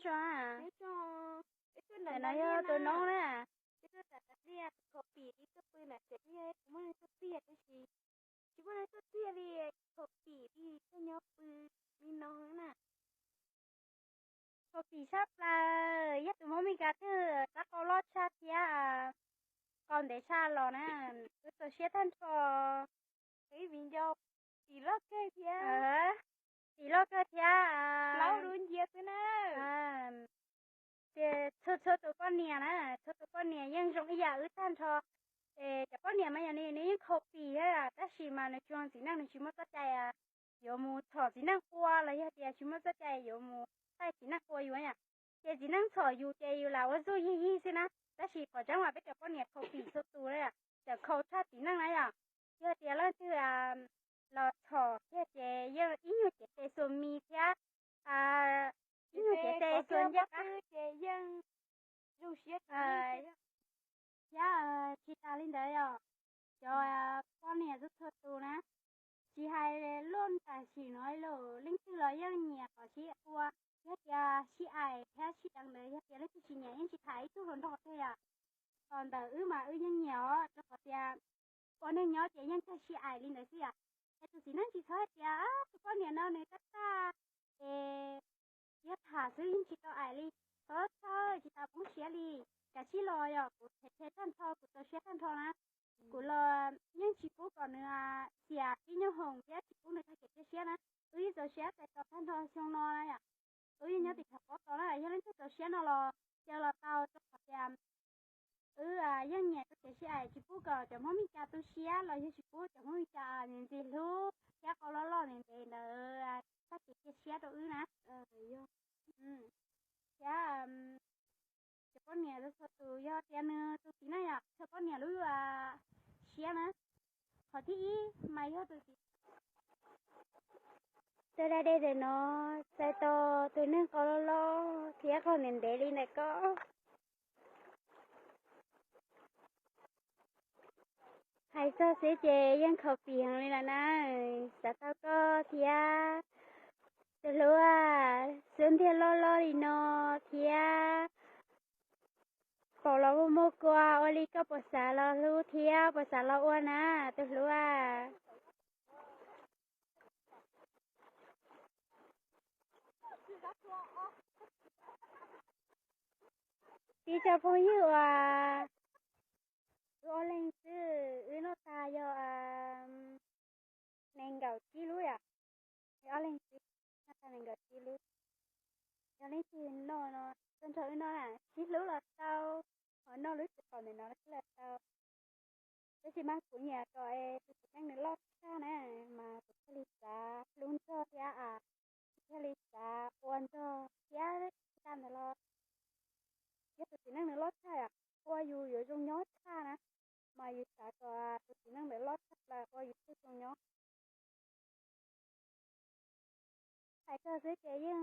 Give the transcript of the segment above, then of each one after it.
zoo. Ntawm no yog tus noob na. Kho pim li tuaj pw ntawm tsev, kuv muaj neeg tuaj txiag tab sis tsis muaj neeg tuaj txiag li, kho pim li tuaj nyob pw li no na. Kho pim tshaj plaws, yog tus Hmoob Mes Kas twg rab qau loj tshaj thiab qau ntev tshaj los na, wb txaus siab tag nrho. Tim loj kawg thiab, tim loj kawg thiab, plaub dub nciab xwb na. Ces txhua txhua tus poj niam na, txhua tus poj niam yeej zoo ib yam wb tag nrho. Es cov poj niam mas yog nws yeej kho pim thiab tab sis mas nws tsis zoo txiv neej, nws tsis muaj txoj cai yuav mus txhom txiv neej qua los yog tias tsis muaj txoj cai yuav mus taij txiv neej qua yus yom. Ces txiv neej txhom yus ces yus lam ua zuj yig yig xwb na. Tab sis qhov tseeb mas peb cov poj niam kho pim txhua tus na, tseem kho tshaj txiv neej na yom. Yog tias leej twg los txhom thiab ces yeej ib nyuag cev tes xuas mis thiab, ib nyuag cev tes xuas ncaj qab. Thiab tsis tas li ntawd yom, cov poj niam txhua txhua tus na, tsis hais luaj tam sim no los leej twg los yeej nyiam qhov sib ua, yog tias sib aim thiab sib deev ntawd, yog tias leej twg tsis nyiam yeej tsis tham ib tug hluas nraug twg yom. Ntawm wb mas wb yeej nyiam os, rau qhov tias ua neeg nyob ces yeej kawg sib aim li ntawd xwb yom. Es tus txiv neej tsis txhob hais tias tus poj niam no nws tab tag es yog tham xwb yeej tsis tau aim li, txhob txhawj tsis tau poob siab li. Kav tsij los yom, kuv them them tag nrho, kuv txaus siab tag nrho na. Kuv los yeej tsis pub kom nws xiam tib nyuag hoom thiab tsis pub nws tag kev cia siab na. Wb yeej txaus siab txais tos tag nrho xyoo no na yom. Wb yeej nyob tim Thaj Pob tos na, yog leej twg txaus siab no los cia los tau, rau qhov tias wb yeej nyiam txoj kev sib aim, tsis pub kom cov Hmoob Mes Kas tu siab los yog tsis pub cov Hmoob Mes Kas ntxim hlub thiab qau loj loj ntev ntev ntawd tag kev cia siab rau wb na. Thiab cov poj niam txhua tus yog tias nws tus txiv neej yom, txhua poj niam lub siab na. Qhov thib ib mas yog tus txiv Tej da dej ntawm no txais tos tus neeg qau loj loj thiab qau ntev ntev li ntawm ko. Hais txog xwb ces yeej khaus pim heev li lawm na. Xav tau koj thiab tus hlub, xub ntiag loj loj li no thiab paum los muaj muaj kua, ua li koj puas xav los hlub thiab puas xav los ua na tus hlub? Tib tsoom phooj ywg uas wb ob leeg xwb, wb noj tas yog nees nkaum tsib lub yom. Wb ob leeg xwb noj tas nees nkaum tsib lub. Yog leej twg noj no, tag nrho wb noj na, sib hlub los tau, ho noj lub txiv qaum ntawm no los tau. Tab sis mas kuv nyiam kom tus txiv neej nws loj tshaj na, mas kuv thiaj li xav hlub nrog thiab, kuv thiaj li xav ua nrog thiab. Tsis tas ntawd los yog tus txiv neej nws loj tshaj yom, ua yus yuav zoo nyob tshaj na, mas yus xav kom tus txiv neej ntawd loj tshaj plaws ua yus thiaj zoo nyob. Hais txog xwb ces yeej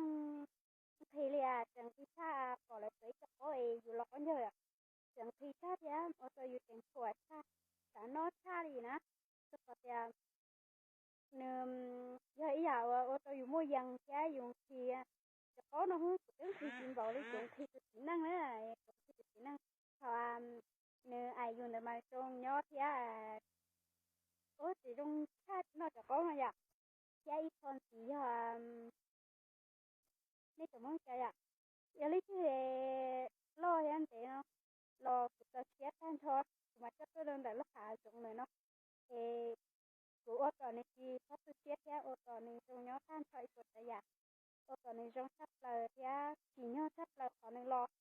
nqhis li as, tseem nqhis tshaj pom lawv txawv ib co qaub es yus los qaub ncaug, tseem nqhis tshaj thiab ua rau yus tseem thuam tshaj, xav noj tshaj li na. Rau qhov tias nws yog ib yam uas ua rau yus muaj yees thiab yus nqhis. Cov qaub no kuv twb nqhis tsis npaum li kuv nqhis tus txiv neej na, kuv nqhis tus txiv neej. Thaum nws aim yus ntawd mas zoo nyob thiab, ua tsis zoo tshaj noj cov qaub no yom. Thiab ib qho ntxiv yog nej tseem muaj cai yom, yog leej twg loj thiab ntev no los kuv txaus siab tag nrho, kuv mam coj tuaj rau ntawm lub hav zoov ntawm no, es kuv ua kom nws tsis txhob tu siab thiab ua kom nws zoo nyob tag nrho ib puas tsav yam, ua kom nws zoo tshaj plaws thiab tsim nyog tshaj plaws qhov nws los.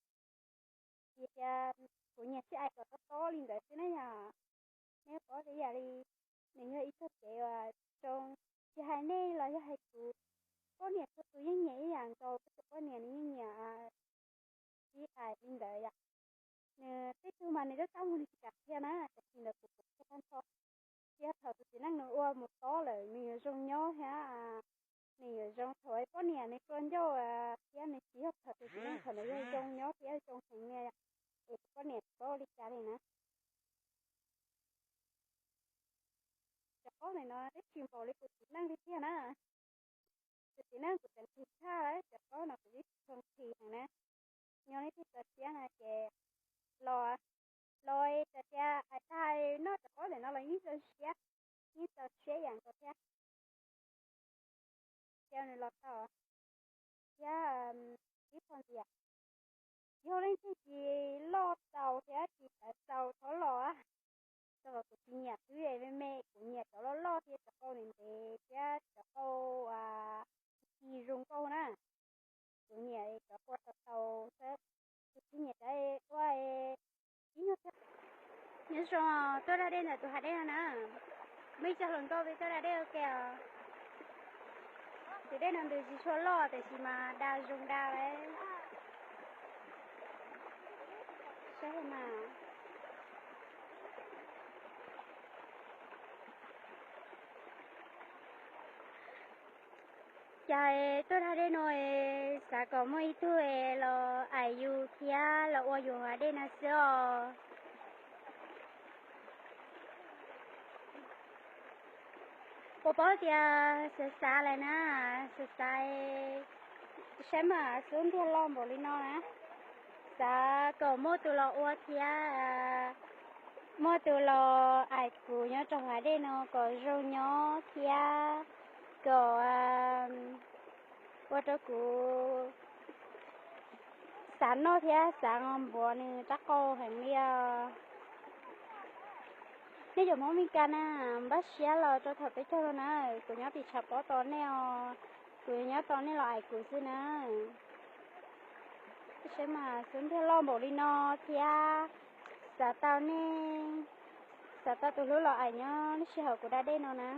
Vim tias kuv nyiam sib aim kom tob tob li ntawd xwb na yom. Nej paub tias yam li nws yog ib txoj kev uas zoo, tsis hais nej los yog hais kuv, poj niam txhua tus yeej nyiam ib yam nkaus, peb tus poj niam nws yeej nyiam sib aim li ntawd yom. Nws tej tug mas nws twb txaj muag nws tsis kam qhia na, tab sis ntawd kuv qhia tag nrho. Yog thaum tus txiv neej nws ua mus tob lawm nws yuav zoo nyob thiab, nws yuav zoo thaum poj niam nws tua ncauj thiab nws tsis yog thaum tus txiv neej thaum nws yog zoo nyob thiab zoo heev li, es tus poj niam tsis paub ua li cas li na. Cov qaub ntawm no twb tsis npaum li tus txiv neej li tiag na. Tus txiv neej kuv tseem nqhis tshaj lawm, cov qaub no kuv yeej tsis tshua nqhis heev na. los tau thiab ib qho ntxiv. Yog leej twg tsis loj txaus thiab tsis txawv txaus thov los, rau qhov kuv tsis nyiam twb me me, kuv nyiam cov loj loj thiab cov qau ntev ntev thiab cov qau ci zoo nkauj na. Kuv nyiam cov qau tau tau xwb, kuv tsis nyiam cov ua ib nyuag. Nyob zoo, tuaj da dej ntawm tus hav dej no na. Muaj ib co hluas nkauj peb tuaj da dej ua ke os. Tus dej no ntws tsis tshua loj tiam sis mas da zoo da lawm. Saib mas. Cas tuaj da dej no es xav kom muaj ib tug es los aim yus thiab los ua yus hav dej no xwb os. Puas paub tias xav xav lawm na, xav xav saib mas xub ntiag loj npaum li no na, xav kom muaj tus los ua thiab, muaj tus los aim kuv nyob rau hav dej no kom zoo nyob thiab kom ua rau kuv xav noj thiab xav nqos npuav nws rab qau heev li os. Nej cov Hmoob Mes Kas na, npaj siab los rau thaum peb caug no na, kuv nyob tim tshav pob tos nej os, kuv nyob tos nej los aim kuv xwb na. Saib mas xub ntiag loj npaum li no thiab, xav tau nej, xav tau tus hlub los aim nyob lub sij hawm kuv da dej no na.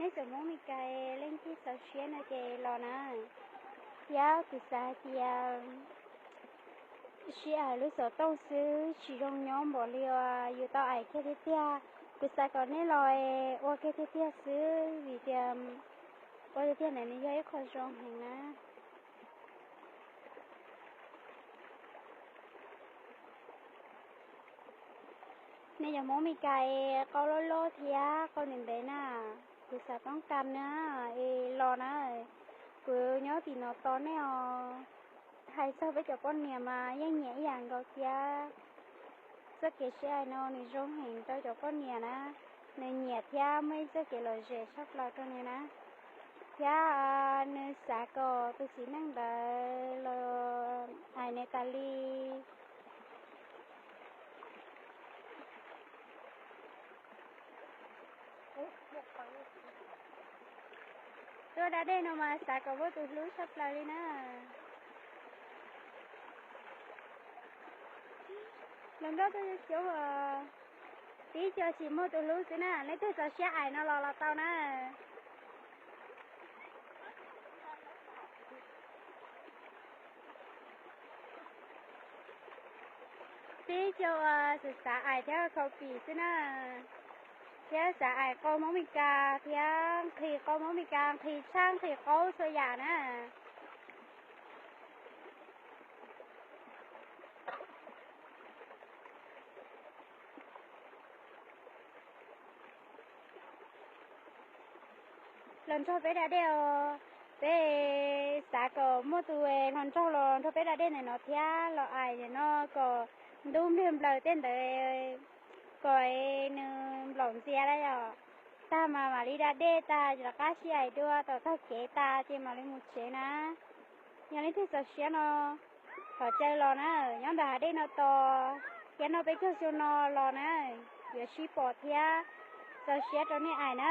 Nej cov Hmoob Mes Kas leej twg txaus siab no ces los na, thiab kuv xav hais tias sib aim lub xov tooj xwb tsis zoo nyob npaum li uas yus tau aim kiag tiag tiag. Kuv xav kom nej los ua kiag tiag tiag xwb vim tias ua tiag tiag ntawd nws yog ib qho zoo heev na. Nej cov Hmoob Mes Kas qau loj loj thiab qau ntev ntev na, kuv xav toob kas na, es los na, kuv nyob tim no tos nej os. Hais txog peb cov poj niam mas yeej nyiam ib yam nkaus thiab. Txoj kev sib aim no nws zoo heev rau cov poj niam na, nws nyiam thiab muaj ib txoj kev lom zem tshaj plaws rau nws na, thiab nws xav kom tus txiv neej ntawd los aim nws tas li. Tuaj da dej no mas xav kom muaj tus hlub tshaj plaws li na. Hluas nkauj tuaj coob coob os, tib co tsis muaj tus hlub xwb na, leej twg txaus siab aim no los los tau na. Tib co uas xav xav aim thiab khaus pim xwb na, thiab xav aim qau Hmoob Mes Kas thiab nqhis qau Hmoob Mes Kas, nqhis tshaj nqhis qaub txhua yam na. Los nrog peb da dej os, peb xav kom muaj tus hluas nraug los nrog peb da dej ntawm no thiab los aim ntawm no kom ntub npliag nplaws tej ntawd, kom nws nplaum ntxias lawm yom. Tag mas mam li da dej tag rov qab sib aim dua, tom tag kev tas ces mam li mus tsev na. Yog leej twg txaus siab no thov caw los na, nyob ntawm hav dej no tos, thiab noj peb caug xyoo no los na, yuav sib pom thiab. Txaus siab rau nej aim na.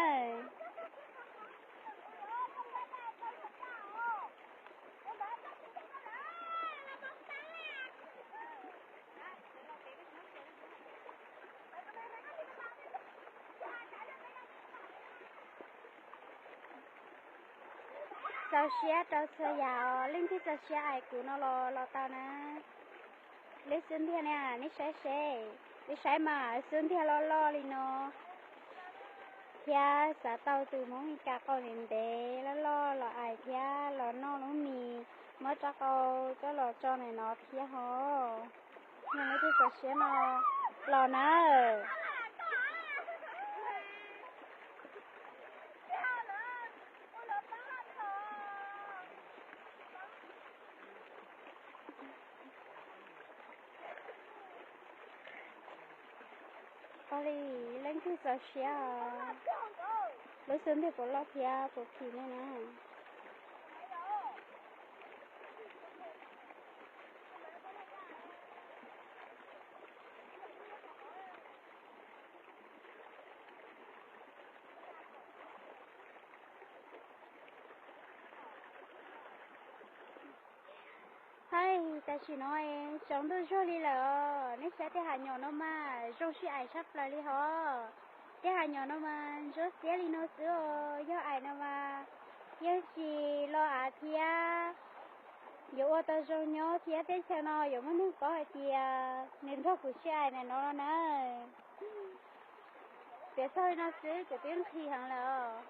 Txaus siab rau txhua yam os, leej twg txaus siab aim kuv no los los tau na. Lub xub ntiag na, nej saib seb, nej saib mas xub ntiag loj loj li no, thiab xav tau tus Hmoob Mes Kas qau ntev ntev loj loj los aim thiab los noj lub mis, muab rab qau coj los tso ntawm no thiab hos. Yog leej twg txaus siab no Los na. Ua li, leej twg txaus siab os? Lub xub ntiag puas loj thiab puas phim ne na? Hais, tam sim no tsaus ntuj zuag li lawm os. Nej saib tej hav nyom no mas zoo sib aim tshaj plaws li hos. Tej hav nyom no mas ntsuab xiab li no xwb os. Yog aim no mas yeej tsis lo av thiab, yuav ua tau zoo nyob thiab teb chaws no yuav muaj neeg paub hais tias nws nrog kuv sib aim ntawm no los na. Piav txog li no xwb kuv twb nqhis heev lawm os.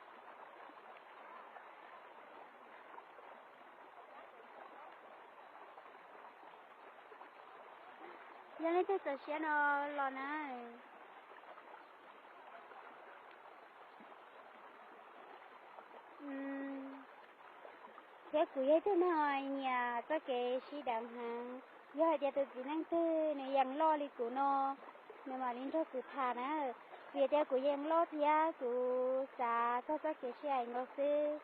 Yog leej twg txaus siab no los na. Thiab kuv yog ib tug neeg nyiam txoj kev sib deev heev. Yog hais tias tus txiv neej twg nws yeej loj li kuv no, nws mam li nrog kuv tham na. Vim tias kuv yeej loj thiab kuv xav txog txoj kev sib aim nkaus xwb.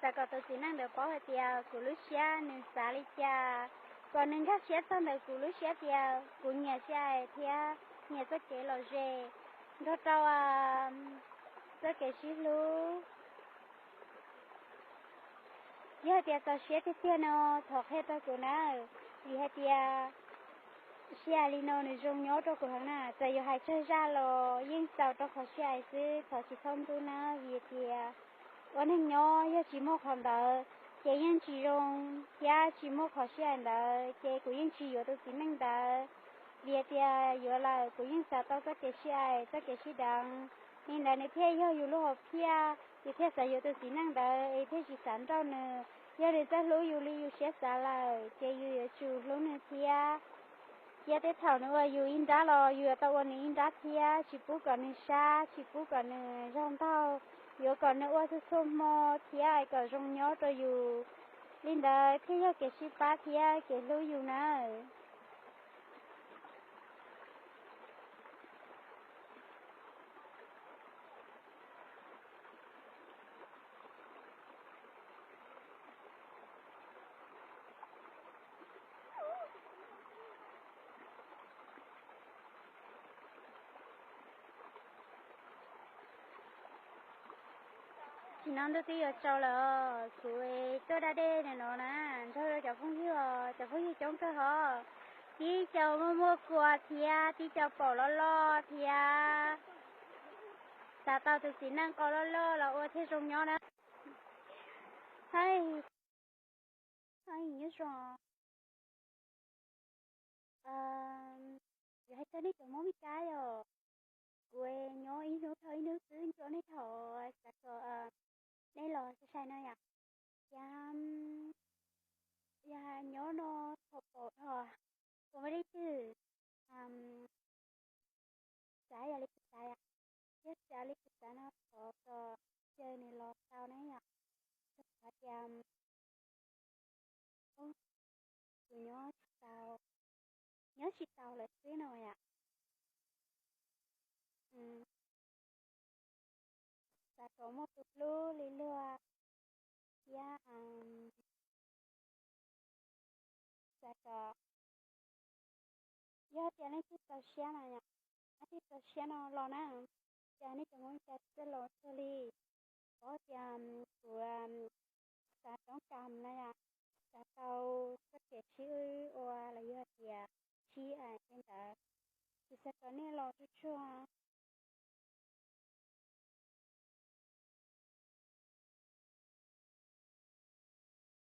Xav kom tus txiv neej ntawd paub hais tias kuv lub siab nws xav li cas, kom nws nkag siab txog ntawm kuv lub siab tias kuv nyiam sib aim thiab nyiam txoj kev lom zem nrog rau txoj kev sib hlub. Yog hais tias txaus siab tiag tiag no thov qhia rau kuv na, vim hais tias sib aim li no nws zoo nyob rau kuv heev na. Txawm yuav hais tsawg zaj los yeej xaus rau qhov sib aim xwb, thov tsis txhob ntxub na, vim tias ua neeg nyob yog tsis muaj qhov ntawd ces yeej tsis zoo, thiab tsis muaj qhov sib aim ntawd ces kuv yeej tsis yuav tus txiv neej ntawd. Vim tias yuav lawm kuv yeej xav tau txoj kev sib aim, txoj kev sib deev. Li ntawd nws thiaj yog yus lub hom phiaj, yus thiaj xav yuav tus txiv neej ntawd es thiaj tsis xav nrauj nws. Yog nws txawj hlub yus li yus siab xav lawm ces yus yuav tsum hlub nws thiab. Thiab tej thaum nws ua yus ib nrab los yus yuav tau ua nws ib nrab thiab, tsis pub kom nws sab, tsis pub kom nws zog ntaug, yuav kom nws ua txhua txhua hmo thiab kom zoo nyob rau yus. Li ntawd thiaj yog kev sib pab thiab kev hlub yus nawb. Tsis no ntuj twb yuav tsaus lawm, kuv tuaj da dej no na, nrog rau cov phooj ywg, cov phooj ywg coob kawg hos. Tib co muaj muaj kua thiab tib co paum loj loj thiab. Xav tau tus txiv neej qau loj loj los ua thiaj zoo nyob na. Hais, nyob zoo. Yuav hais txog nej cov Hmoob Mes Kas yom, kuv nyob ib hnub dhau ib hnub xwb nco nej thaum xav kom nej los sai sai no yom. Yog, yog nyob no thaum pom dhos, kuv muaj leej twg xav yam li kuv xav yom, yog xav li kuv xav no thov kom caw nws los tau na yom. Rau qhov tias kuv nyob tsis tau, nyob tsis tau lawm xwb no yom. Xav kom muaj tus hlub li luag thiab xav kom, yog tias leej twg txaus siab no yom, leej twg txaus siab no los na, cas nej cov Hmoob Mes Kas txawj los txog li. Paub tias kuv xav roob kam na yom, xav tau txoj kev sib ua los yog tias sib aim li ntawd, kuv xav kom nej los tsuag tsuag.